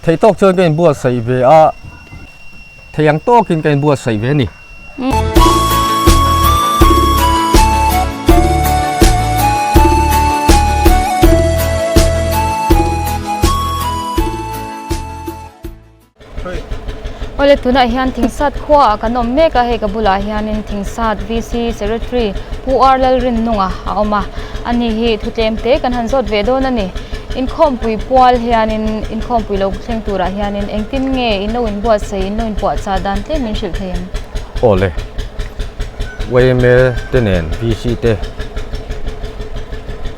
Thei tawk chuan ka inbuatsaih ve a, thei ang tawkin ka inbuatsaih ve a ni. Awle tunah hian Thingsat khuaah kan awm mek a, hei ka bulah hianin Thingsat VC Secretary Pu R Lalrinnunga a awm a, ani hi thutlem te kan han zawt ve dawn a ni. Inkhawmpui pual hianin inkhawmpui lo thleng turah hianin engtin nge in lo inbuatsaih in lo inpuahchah dan tlem min hrilh thei ang? Awle, yma te nen VC te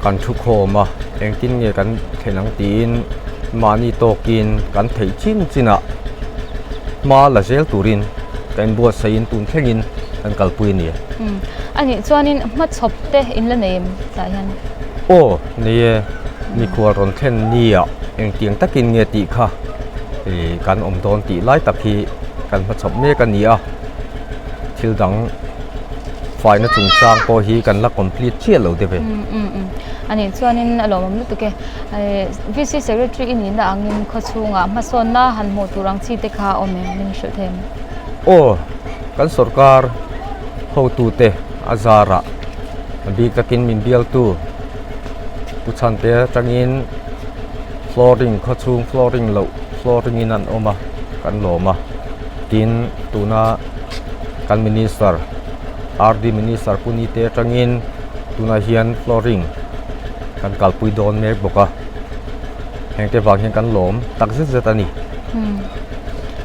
kan thu khawm a, engtin nge kan thlen ang tiin mahni tawkin kan theih chin chinah hma la zel turin kan inbuatsaih in tun thlengin kan kalpui a ni. Umm, anih chuanin hmachhawp te in la nei em tah hian? Aw, nei e. Mikhual rawn thlen nia engtiang takin nge tih kha kan awm dawn tih lai tak hi kan hmachhawp mek a ni a, thil dang faina chungchang pawh hi kan la complete chiah lo deuh e. Anih chuanin a lawmawm lutuk e. VC Secretary i nihna angin khawchhungah hmasawnna han hmuh tur ang chi te kha a awm em min hrilh thei em? Aw, kan sorkar hotute a zarah a bik takin min bialtu Pu Chhante atangin flooring khawchhung flooring loh flooring in an awm a kan lawm a tin tuna kan minister RD minister Pu Nite atangin tunah hian flooring kan kalpui dawn mek bawk a hengte vang hian kan lawm tak zet zet a ni.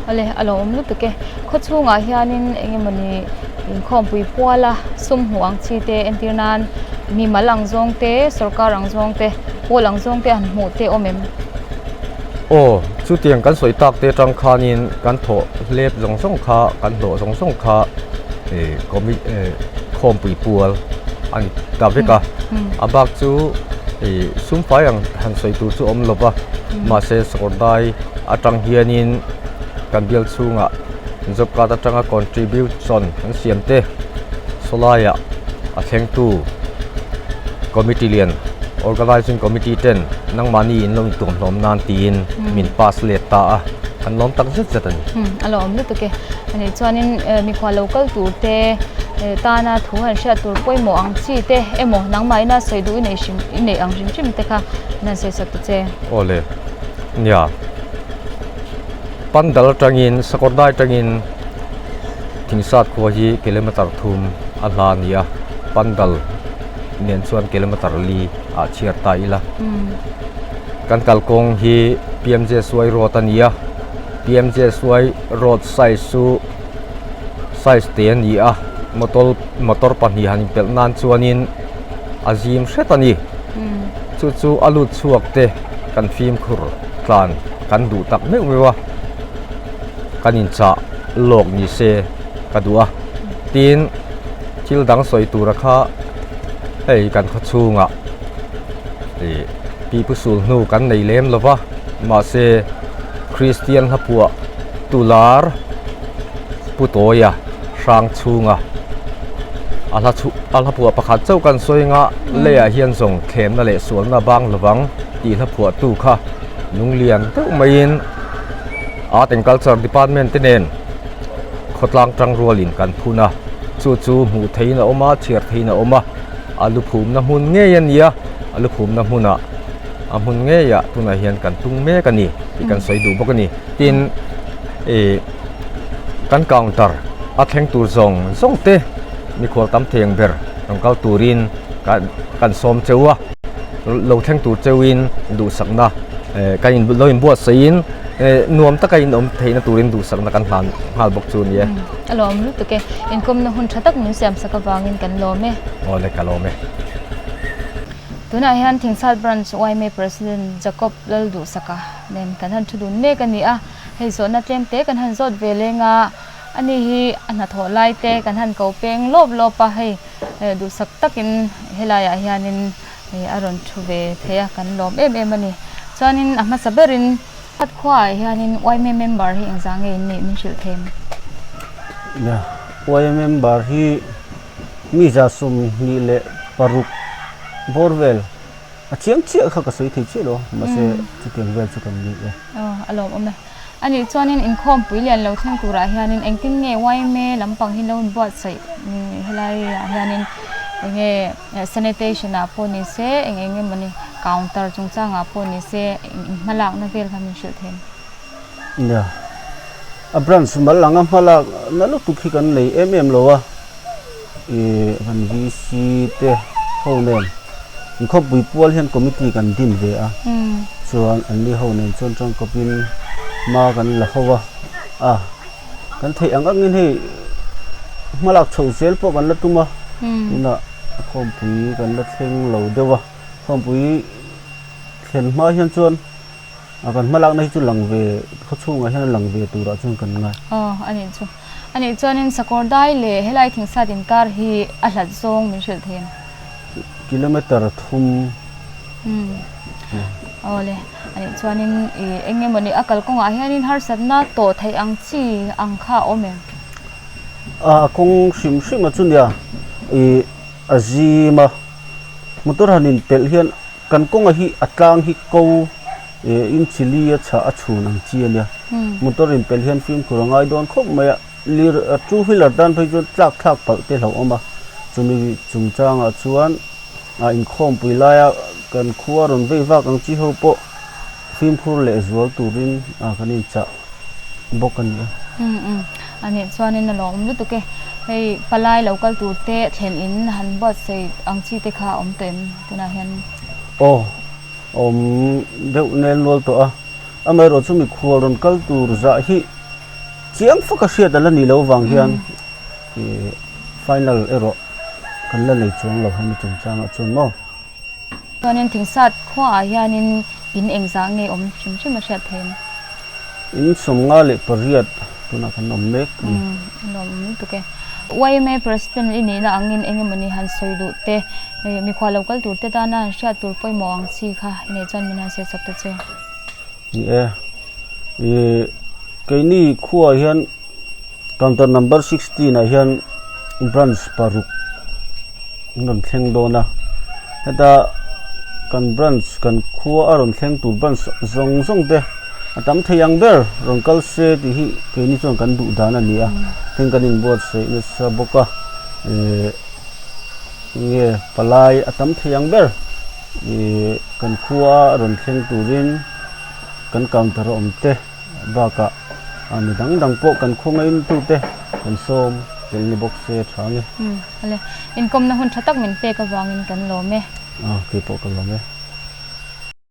Awle a lawmawm lutuk e khawchhungah hianin eng emawni inkhawmpui puala sum hmuh ang chi te entir nan mimal ang zawng te sorkar ang zawng te pawl ang zawng te han hmuh te awm em? Aw, chutiang kan sawi tak te atang khanin kan thawh hlep zawng zawng kha kan hlawh zawng zawng kha eh commi eh khawmpui pual a ni ta vek a, a bak chu ih sum fai ang han sawi tur chu awm lo va, mahse sawrdai atang hianin kan bial chhungah Job card atanga contribution an siam te sawlaiah a thlengtu committee lian organizing committee ten nangmahni in lo intuam hlawm nan tiin min pass let ta a an lawm tak zet zet a ni. A lawm lutuk e. Ani chuanin mikhua lo kal tur te tana thu han hriat tur pawimawh ang chi te emaw nangmah ina sawi duh i nei hrim i neih ang hrim hrim te kha an han sawi sak ta che. Awle nia. Pandal atangin Sakawrdai atangin Thingsat khua hi kilometer thum a hla a ni a, Pandal nen chuan kilometer li ah chhiar ta ila. Kan kalkawng hi PMJSY road a ni a, PMJSY road size chu size te a ni a, motor motor pahnih han inpelh nan chuanin a zim hret a ni. Chu chu a lut chhuak te kan fimkhur tlan kan duh tak meuh meuh a, kan inchah lawk ni se ka duh a, tin thil dang sawi tura kha hei kan khaw chhungah ih pipu sul hnu kan nei lem lo va, mahse Kristian hlaphuah tular pu Tawia hrang chhunga a hla chhu a hlaphuah pakhat chauh kan sawi anga leiah hian zawng thlemna leh sualna bang lovang tih hlaphuahtu kha Lunglian deuh maiin Art and Culture Department te nen khawtlang tang rualin kan phun a, chu chu hmuh theihin a awm a, chhiar theihin a awm a, a lu phumna hmun ngei a ni a, a lu phumna hmunah a hmun ngeiah tunah hian kan tung mek a ni tih kan sawi duh bawk a ni. Tin, ih kan counter a thleng tur zawng zawng te mikhual tam thei ang ber rawn kal turin kan sawm cheu a. Lo thleng tur cheuhin duhsakna kan in lo inbuatsaih in nuam taka in awm theihna turin duhsakna kan hlan nghal bawk chu a ni e. A lawm lutuk e. Inkawmna hun tha tak min siamsak avangin kan lawm e. Awle ka lawm e. Tunah hian Thingsal Branch yma President Jacob Lalduhsaka nen kan han thu dun mek a ni a. Hei zawhna tlem te kan han zawt ve leng a, ani hi a hnathawh lai te kan han ko peng lawp lawp a hei. Duhsak takin helaiah hianin a rawn thu ve thei a, kan lawm em em a ni. Chuanin a hmasa berin Khat khuaah hianin yma member hi engzah nge in nih min hrilh thei em? Nia, yma member hi mi 22 bawr vel. A chiang chiah kha ka sawi thei chiah lo a, mahse chutiang vel chu kan ni e. Aw, a lawmawm e. A nih chuanin inkhawmpui lian lo thleng turah hianin engtin nge yma lampang hi lo inbuatsaih helaiah hianin eng nge sanitation ah pawh ni se eng eng emawni counter chungchangah pawh ni se hmalakna vel kha min hrilh thei. Nia, a branch mal anga hmalak na lutuk hi kan nei em em lo a, ih kan VC te ho nen inkhawmpui pual hian committee kan din ve a, chuan an ni ho nen chuan tangkawpin hma kan la ho a, a kan theih ang angin hei hmalak chhoh zel pawh kan la tum a, tunah khawmpui kan la thleng lo deuh a, khawmpui thlen hma hian chuan. A kan hmalakna hi chu lang ve, khaw chhungah hian a lang ve turah chuan kan ngai. Aw, a nih chu. A nih chuanin sakawr dai leh helai thingsat inkar hi a hlat zawng min hrilh thei em? Kilometre thum. Umm. Aw le, a nih chuanin i eng emaw ni a kalkawngah hianin harsatna tawh theih ang chi ang kha a awm em? A kawng hrim hrim a chu nia, i a zim a, motor han inpelh hian Kan kawnga hi a tlang hi ko in chili a chhah a chhun ang chi a nia. Motor in pel hian fimkhur a ngai dawn khawp mai a, lir two wheeler tan phei chuan tlak thlak palh te hlauhawm a, chumi chungchangah chuan a inkhawmpui laia kan khua rawn vei vak ang chi ho pawh fimkhur leh zual turin kan inchah bawk a ni a. Umm a nih chuanin a lawm lutuk e. Hei palai lo kal tur te thlen in han buatsaih ang chi te kha a awm tawh em tunah hian? Aw, a awm deuh nel nual tawh a. Amaherawh chu mikhual rawn kal tur zah hi chiang fak a hriat a la nih loh vang hian final erawh kan la nei chuang lo hemi chungchangah chuan maw. Chuanin Thingsat khuaah hianin in engzah nge awm hrim hrim a hriat theih em? In 58 tunah kan awm mek a ni. Umm an awm lutuk e. Yma President i nihna angin eng emawni han sawi duh te, mikhual lo kal tur te tana han hriat tur pawimawh ang chi kha i neih chuan min han sawi chak ta che. Ni e, ih keini khuaah hian counter number 16 ah hian branch paruk an rawn thleng dawn a heta kan branch kan khua a rawn thleng tur branch zawng zawng te a tam thei ang ber rawn kal se tih hi keini chuan kan duh dan a ni a tin kan inbuatsaih nasa bawk a ihh enge palai a tam thei ang ber ihh kan khua a rawn thleng turin kan counter a awm te. Bakah mi dang dang pawh kan khawngaih tute kan sawm tel ni bawk se tha nge. Umm ale, inkawmna hun tha tak min pek avangin kan lawm e. Aw keipawh ka lawm e.